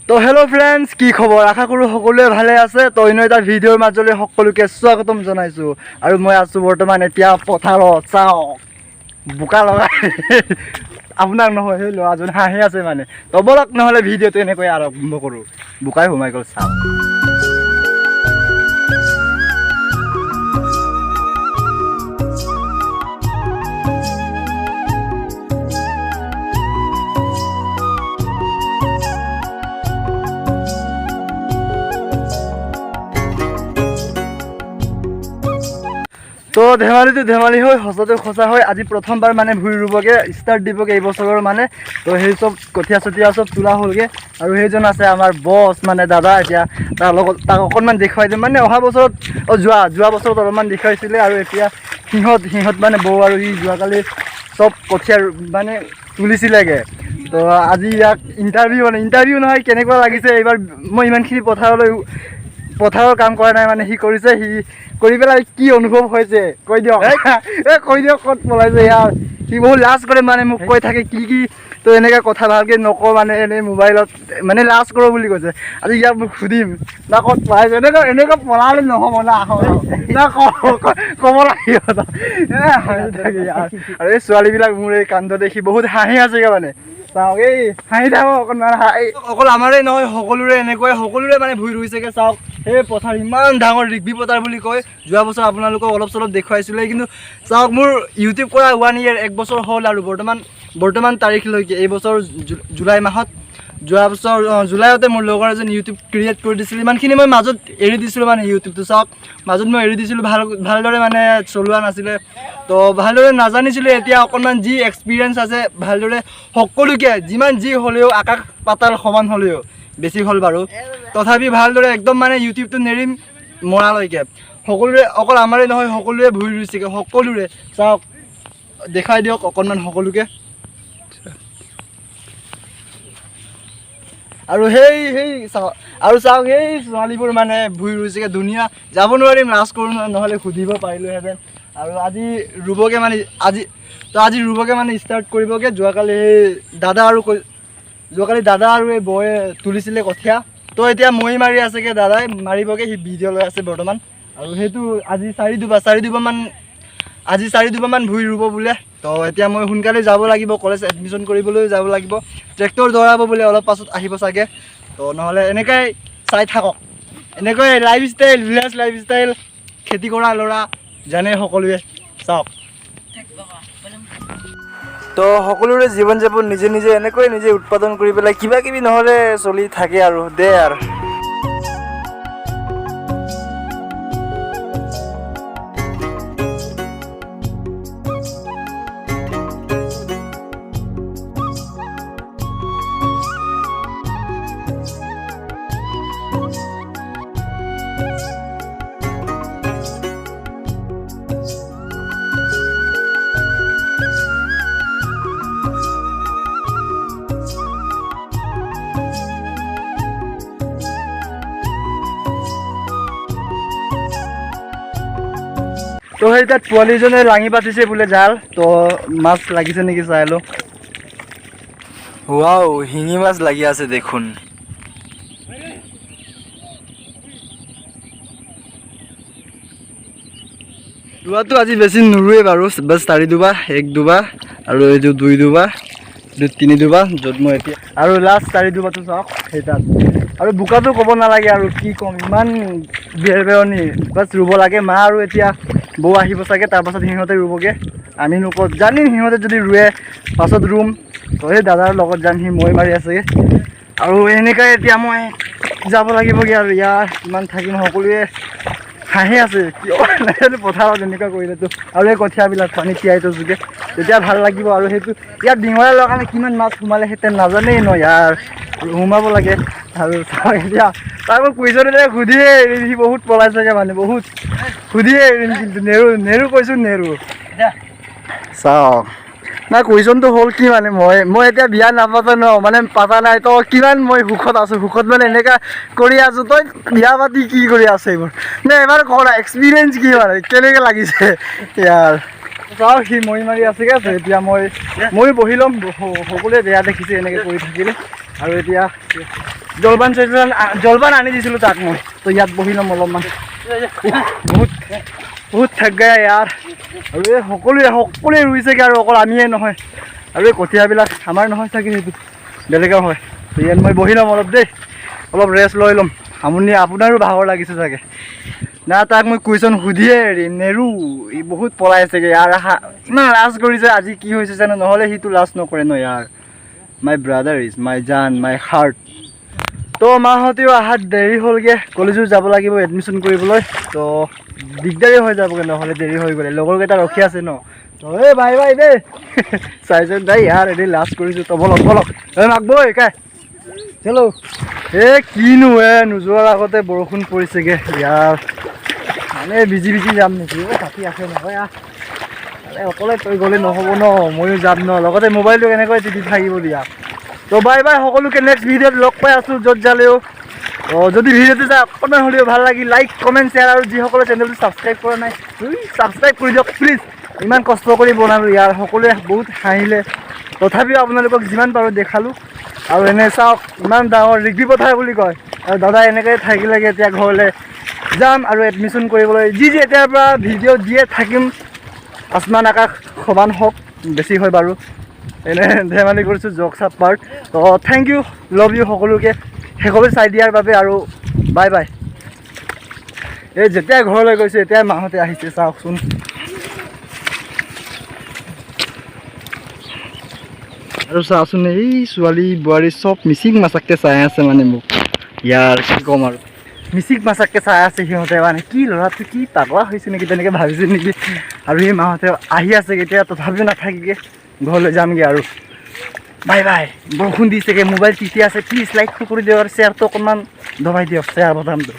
তো hello' friends, কি খবৰ? আশা কৰোঁ সকলোৱে ভালে আছে। তো অন্য এটা ভিডিঅ'ৰ মাজলৈ সকলোকে স্বাগতম জনাইছোঁ। আৰু মই আছোঁ বৰ্তমান এতিয়া পথাৰত। চাওক, বোকা লগাই আপোনাক নহয়, সেই ল'ৰাজন হাঁহি আছে মানে। তো ব'লক নহ'লে ভিডিঅ'টো এনেকৈ আৰম্ভ কৰোঁ। বোকাই সোমাই গ'ল, চাওক। তো ধেমালিটো ধেমালি হৈ সঁচাটো সঁচা হয়। আজি প্ৰথমবাৰ মানে ভূঁই ৰুবগৈ ষ্টাৰ্ট দিবগৈ এই বছৰৰ মানে। তো সেই চব কঠীয়া চঠীয়া চব তোলা হ'লগৈ। আৰু সেইজন আছে আমাৰ বছ মানে দাদা। এতিয়া তাৰ লগত তাক অকণমান দেখুৱাই দিম। মানে অহা বছৰত, অঁ, যোৱা যোৱা বছৰত অলপমান দেখুৱাইছিলে। আৰু এতিয়া সিহঁত সিহঁত মানে বৌ আৰু সি যোৱাকালি চব কঠীয়া মানে তুলিছিলেগৈ। তো আজি ইয়াক ইণ্টাৰভিউ, মানে ইণ্টাৰভিউ নহয়, কেনেকুৱা লাগিছে এইবাৰ? মই ইমানখিনি পথাৰলৈ পথাৰৰ কাম কৰা নাই, মানে সি কৰিছে। সি কৰি পেলাই কি অনুভৱ হৈছে কৈ দিয়ক। এ কৈ দিয়ক, ক'ত পলাইছে ইয়াৰ? সি বহুত লাজ কৰে, মানে মোক কৈ থাকে কি কি তো এনেকৈ কথা ভালকৈ নকওঁ, মানে এনেই মোবাইলত মানে লাজ কৰোঁ বুলি কৈছে। আজি ইয়াক মোক সুধিম না ক'ত পলাইছে। এনেকুৱা এনেকুৱা পলালে নহ'ব না, না ক'ব লাগিব। এ হাঁহি থাকে ইয়াৰ। আৰু এই ছোৱালীবিলাক মোৰ এই কাণ্ড দেখি বহুত হাঁহি আছেগৈ। মানে চাওক, এই হাঁহি থাকক অকণমান। অকল আমাৰে নহয়, সকলোৰে এনেকুৱাই, সকলোৰে মানে ভূঁই ৰুইছেগৈ। চাওক, সেই পথাৰ ইমান ডাঙৰ, ৰিগবি পথাৰ বুলি কয়। যোৱা বছৰ আপোনালোকক অলপ চলপ দেখুৱাইছিলে। কিন্তু চাওক, মোৰ ইউটিউব কৰা ওৱান ইয়েৰ, এক বছৰ হ'ল। আৰু বৰ্তমান বৰ্তমান তাৰিখলৈকে এই বছৰ জুলাই মাহত, যোৱা বছৰ জুলাইতে মোৰ লগৰ এজন ইউটিউব ক্ৰিয়েট কৰি দিছিল। ইমানখিনি মই মাজত এৰি দিছিলোঁ, মানে ইউটিউবটো চাওক, মাজত মই এৰি দিছিলোঁ, ভালদৰে মানে চলোৱা নাছিলে, তো ভালদৰে নাজানিছিলোঁ। এতিয়া অকণমান যি এক্সপিৰিয়েঞ্চ আছে, ভালদৰে সকলোকে যিমান যি হ'লেও, আকাশ পাতাল সমান হ'লেও বেছি হ'ল বাৰু, তথাপি ভালদৰে একদম মানে ইউটিউবটো নেৰিম মৰালৈকে। সকলোৰে, অকল আমাৰে নহয়, সকলোৰে ভূঁই ৰুইছেগৈ, সকলোৰে। চাওক, দেখাই দিয়ক অকণমান সকলোকে। আৰু সেই সেই চাওক, আৰু চাওক, সেই ছোৱালীবোৰ মানে ভূঁই ৰুইছেগৈ ধুনীয়া। যাব নোৱাৰিম, লাজ কৰোঁ, নহ'লে সুধিব পাৰিলোহেঁতেন। আৰু আজি ৰুবগৈ, মানে আজি তো আজি ৰুবগৈ, মানে ষ্টাৰ্ট কৰিবগৈ। যোৱাকালি সেই দাদা আৰু কৈ যোৱাকালি দাদা আৰু এই বৌয়ে তুলিছিলে কঠীয়া। তো এতিয়া মৈ মাৰি আছেগৈ, দাদাই মাৰিবগৈ, সি ভিডিঅ' লৈ আছে বৰ্তমান। আৰু সেইটো আজি চাৰি দুবামান, আজি চাৰি দুবামান ভূঁই ৰুব বোলে। তো এতিয়া মই সোনকালে যাব লাগিব, কলেজ এডমিশ্যন কৰিবলৈও যাব লাগিব। ট্ৰেক্টৰ দৌৰাব বোলে, অলপ পাছত আহিব চাগে। তো নহ'লে এনেকাই চাই থাকক, এনেকৈ life style, village life style, খেতি কৰা ল'ৰা জানে সকলোৱে। চাওক। তো সকলোৰে জীৱন যাপন নিজে নিজে এনেকৈ নিজে উৎপাদন কৰি পেলাই কিবা কিবি নহ'লে চলি থাকে আৰু দে আৰু। তো সেই তাত পোৱালীজনে লাঙি পাতিছে বোলে জাল। তো মাছ লাগিছে নেকি চাই লওঁ। ৱাও, শিঙি মাছ লাগি আছে দেখোন। ৰোৱাটো আজি বেছি নোৰোৱে বাৰু, বাছ চাৰি দুবা, এক দুবা আৰু এইটো দুই দুবা, এইটো তিনি দুবা য'ত মই এতিয়া, আৰু লাষ্ট চাৰি দুবাটো চাওক সেই তাত। আৰু বোকাটো ক'ব নালাগে আৰু কি ক'ম, ইমান বেৰ বেৰণি। বাছ ৰুব লাগে। মা আৰু এতিয়া বৌ আহিব চাগে, তাৰপাছত সিহঁতে ৰুবগৈ। আমি ক'ত জানিম, সিহঁতে যদি ৰুৱে পাছত ৰুম। তো সেই দাদাৰ লগত যাম, সি মৈ মাৰি আছেগৈ। আৰু এনেকৈ এতিয়া মই যাব লাগিবগৈ। আৰু ইয়াৰ কিমান থাকিম? সকলোৱে হাঁহি আছে কিয় নাজানো পথাৰত এনেকুৱা কৰিলেতো। আৰু এই কঠীয়াবিলাক পানী তিয়াই থৈছোগৈ, তেতিয়া ভাল লাগিব। আৰু সেইটো ইয়াত ডিঙৰা লগালে কিমান মাছ সোমালে সেইটো নাজানেই ন ইয়াৰ, সোমাব লাগে। আৰু চাওক, এতিয়া তাক মই কুৱেশ্যন এটা সুধিয়ে এৰিম। সি বহুত পলাইছেগৈ, মানে বহুত সুধিয়ে এৰিম, কিন্তু নেৰো, নেৰো কৈছোঁ, নেৰো। চাওক না, কুৱেশ্যনটো হ'ল কি, মানে মই মই এতিয়া বিয়া নাপাতা ন, মানে পাতা নাই, তো কিমান মই সুখত আছোঁ, সুখত মানে এনেকুৱা কৰি আছোঁ। তই বিয়া পাতি কি কৰি আছ এইবোৰ নে এবাৰ কৰা এক্সপিৰিয়েঞ্চ কি, মানে কেনেকৈ লাগিছে ইয়াৰ? চাওক, সি মৈ মাৰি আছেগৈ। তো এতিয়া মই ময়ো বহি ল'ম। সকলোৱে বেয়া দেখিছে এনেকৈ কৰি থাকিলে। আৰু এতিয়া জলপান চলপান, জলপান আনি দিছিলোঁ তাক মই। তো ইয়াত বহি ল'ম অলপমান। উফ, বহুত বহুত থাক গয়া ইয়াৰ। আৰু এই সকলোৱে সকলোৱে ৰুইছেগৈ আৰু অকল আমিয়ে নহয়। আৰু এই কঠীয়াবিলাক আমাৰ নহয় চাগে, সেইটো বেলেগৰ হয়। তো ইয়াত মই বহি ল'ম অলপ দেই, অলপ ৰেষ্ট লৈ ল'ম। আমনি, আপোনাৰো ভাগৰ লাগিছে চাগে না? তাক মই কুৱেশ্যন সুধিয়ে এৰিম, নেৰো। ই বহুত পলাইছেগৈ ইয়াৰ। ইমান লাজ কৰিছে আজি, কি হৈছে জানো? নহ'লে সিটো লাজ নকৰে ন ইয়াৰ। My brother is my জান, my heart. তো মাহঁতেও অহাত দেৰি হ'লগৈ, কলেজো যাব লাগিব এডমিশ্যন কৰিবলৈ। তো দিগদাৰী হৈ যাবগৈ নহ'লে দেৰি হৈ গ'লে। লগৰকেইটা ৰখি আছে ন। তো এই বাই বাই দেই। চাইচোন দেই ইয়াৰ, এনেই লাজ কৰিছোঁ। তো বলক বলক। এই মাক বৈ কাই চলো। এ কিনো, এ নোযোৱাৰ আগতে বৰষুণ পৰিছেগৈ ইয়াৰ। মানে ভিজি ভিজি যাম নেকি? অ' ছাতি আছে নহয়। আহ, আৰে অকলে তই গ'লে নহ'ব ন, ময়ো যাম ন লগতে। মোবাইলটো কেনেকৈ তিতি থাকিব দিয়া। তো বাই বাই সকলোকে, নেক্সট ভিডিঅ'ত লগ পাই আছোঁ য'ত যালেও। অঁ, যদি ভিডিঅ'টো চাই অকণমান হ'লেও ভাল লাগি, লাইক, কমেণ্ট, শ্বেয়াৰ আৰু যিসকলে চেনেলটো ছাবস্ক্ৰাইব কৰা নাই, ছাবস্ক্ৰাইব কৰি দিয়ক প্লিজ। ইমান কষ্ট কৰি বনালোঁ ইয়াৰ, সকলোৱে বহুত হাঁহিলে, তথাপিও আপোনালোকক যিমান পাৰোঁ দেখালোঁ। আৰু এনে চাওক, ইমান ডাঙৰ ৰিগবি পথাৰ বুলি কয়। আৰু দাদা এনেকৈ থাকিলেগৈ, এতিয়া ঘৰলৈ যাম আৰু এডমিশ্যন কৰিবলৈ। যি যি এতিয়াৰ পৰা ভিডিঅ' দিয়ে থাকিম, আসমান আকাশ সমান হওক, বেছি হয় বাৰু, এনে ধেমালি কৰিছোঁ, জ'কছ এপাৰ্ট। তো thank U, love you সকলোকে শেষলৈ চাই দিয়াৰ বাবে আৰু বাই বাই। এই যেতিয়া ঘৰলৈ গৈছোঁ, এতিয়া মাহঁতে আহিছে, চাওকচোন। আৰু চাওকচোন, এই ছোৱালী বোৱাৰী চব মিচিক মাচাককৈ চাই আছে মানে মোক ইয়াৰ। কি ক'ম আৰু, মিচিক মাচাককৈ চাই আছে সিহঁতে। মানে কি ল'ৰাটো কি পাগলা হৈছে নেকি, তেনেকৈ ভাবিছে নেকি? আৰু সেই মাহঁতে আহি আছে এতিয়া, তথাপিও নাথাকিগৈ, ঘৰলৈ যামগৈ আৰু। Bye bye. বৰষুণ দিছেগৈ, মোবাইল তিতি আছে। প্লিজ লাইকটো কৰি দিয়ক আৰু শ্বেয়াৰটো অকণমান দবাই দিয়ক, শ্বেয়াৰ বটামটো।